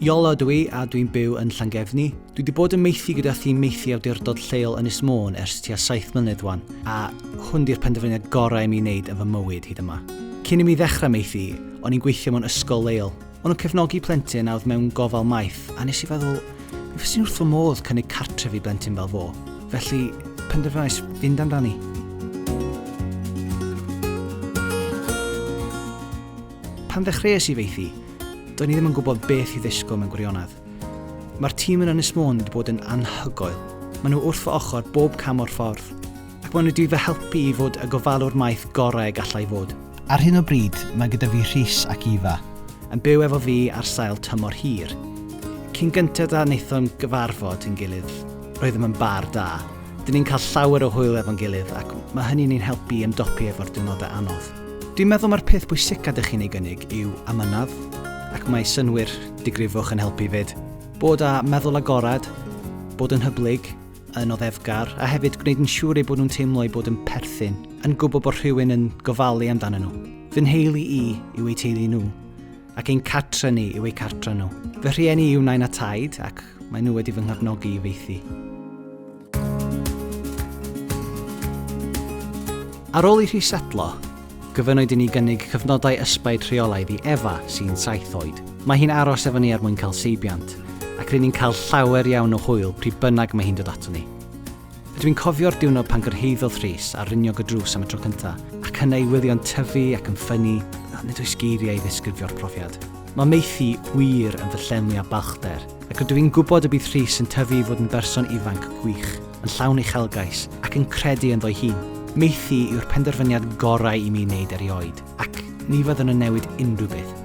Iolo ydw i a dwi'n byw yn Llangefni. Dwi wedi bod yn maethu gyda thîm maethu awdurdod lleol Ynys Môn ers tua 7 mlynedd wan, a hwn di'r penderfyniad gorau i mi wneud yn fy mywyd hyd yma. Cyn i mi ddechrau maethu, o'n i'n gweithio mewn ysgol leol. O'n nhw'n cefnogi plentyn a oedd mewn gofal maeth, a nes i feddwl, mi fyswn i wrth fy modd cynnig cartref i blentyn fel fo. Felly, penderfynais fynd amdani. Pan ddechreuais i faethu, do'n i ddim yn gwybod beth i ddisgwyl mewn gwirionedd. Mae'r tîm yn Ynys Môn wedi bod yn anhygoel. Maen nhw wrth fy ochr bob cam o'r ffordd, ac maen nhw wedi fy helpu i fod y gofalwr maeth gorau y gallai fod. Ar hyn o bryd, mae gyda fi Rhys ac Eva, yn byw efo fi ar sail tymor hir. Cyn gynted â wnaethom gyfarfod ein gilydd, roeddem yn bar da. Dyn ni'n cael llawer o hwyl efo'n gilydd ac mae hynny'n ein helpu i ymdopi efo'r diwrnodau anodd. Dwi'n meddwl mae'r peth pwysica dych chi'n ei gynnig yw amynedd, ac mae synnwyr digrifwch yn helpu 'fyd. Bod â meddwl agored, bod yn hyblyg, yn oddefgar, a hefyd gwneud yn siŵr eu bod nhw'n teimlo eu bod yn perthyn, yn gwybod bod rhywun yn gofalu amdanyn nhw. Fy nheulu i yw eu teulu nhw, ac ein cartre ni yw eu cartre nhw. Fy rhieni yw nain a taid, ac maen nhw wedi fy nghefnogi i faethu. Ar ôl i Rhys setlo, gofynnwyd i ni gynnig cyfnodau ysbaid rheolaidd i Efa, sy'n saith oed. Mae hi'n aros efo ni er mwyn cael seibiant, ac ry'n ni'n cael llawer iawn o hwyl pryd bynnag mae hi'n dod ato ni. Rydw i'n cofio'r diwrnod pan gyrhaeddodd Rhys ar riniog y drws am y tro cyntaf, ac yna ei wylio'n tyfu ac yn ffynnu, nid oes geiriau i ddisgrifio'r profiad. Mae maethu wir yn fy llenwi â balchder, ac rydw i'n gwybod y bydd Rhys yn tyfu i fod yn berson ifanc gwych, yn llawn uchelgais, ac yn credu ynddo'i hun. Maethu yw'r penderfyniad gorau i mi wneud erioed, ac ni fyddwn yn newid unrhyw beth.